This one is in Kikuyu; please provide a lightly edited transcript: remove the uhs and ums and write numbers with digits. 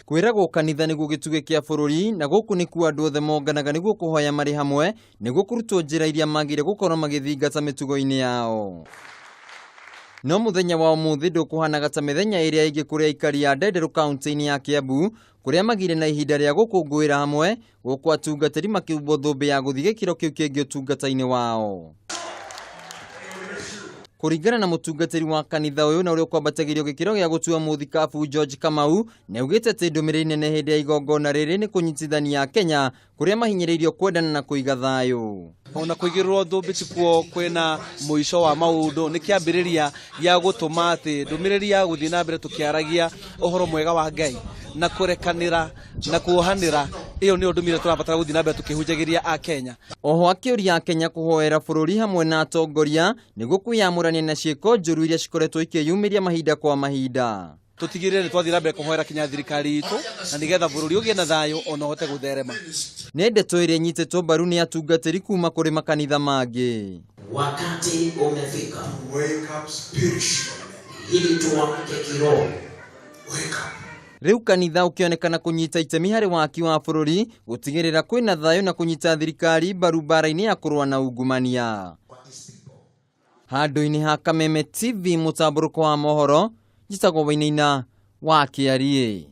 Kwĩragwo kanitha nĩguo gĩtugĩ kĩa bũrũri na gũkũ nĩkuo andũ othe monganaga nĩguo kũhoya marĩ hamwe nĩguo kũrutwo njĩra iria magĩrĩire gũkorwo magĩthingata mĩtugo-inĩ yao. No mũthenya wa ũmũthĩ ndũkũhanaga ta mĩthenya ĩrĩa ĩngĩ kũrĩ aikari a Ndenderũ kaunti-inĩ ya Kiambu kũrĩa magire na ihinda rĩa gũkũngũĩra hamwe gũkũ atungatĩri makĩhumbwo thũmbĩ ya gũthiĩ gĩkĩro kĩu kĩngĩ ũtungata-inĩ wao. Kũringana na mũtungatĩri wa kanitha ũyũ na ũrĩa ũkwambatagĩrio gĩkĩro gĩa gũtua mũthikabu George Kamau, nĩaugĩte atĩ ndũmĩrĩri nene hĩndĩ ya igongona rĩrĩ nĩ kũnyitithania Akenya kũrĩa mahinyĩrĩirio kwendana na kũiga thayũ. Ona kũigĩrĩrwo thũmbĩ tikuo kwĩna mũico wa maũndũ, nĩ kĩambĩrĩria gĩa gũtũma atĩ ndũmĩrĩri ya gũthiĩ na mbere tũkĩaragia ũhoro mwega wa Ngai na kũrekanĩra na kuohanĩra, ĩyo nĩyo ndũmĩrĩri tũrabatara gũthiĩ na mbere tũkĩhunjagĩria Akenya. Oho akĩũria Akenya kũhoera bũrũri hamwe na atongoria nĩguo kwĩyamũrania na ciĩko njũru iria cikoretwo ikĩyumĩria mahinda kwa mahinda. Tũtigĩrĩre nĩ twathiĩ na mbere kũhoera kinya thirikari itũ na nĩgetha bũrũri ũgĩe na thayũ ona ũhote gũtherema. Nĩ ndeto ĩrĩa ĩnyitĩtwo mbaru nĩ atungatĩri kuma kũrĩ makanitha mangĩ. Wakati umefika Wake up spiritually. Ili tuamke kiroho. Wake up. Rĩu kanitha ũkĩonekana kũnyita itemi harĩ waki wa bũrũri, gũtigĩrĩra kwĩna thayũ na kũnyita thirikari mbaru mbara-inĩ ya kũrũa na ungumania. Handũ-inĩ ha Kameme TV mũtambũrũko wa mohoro, njĩtagwo Wainaina wa Kĩariĩ.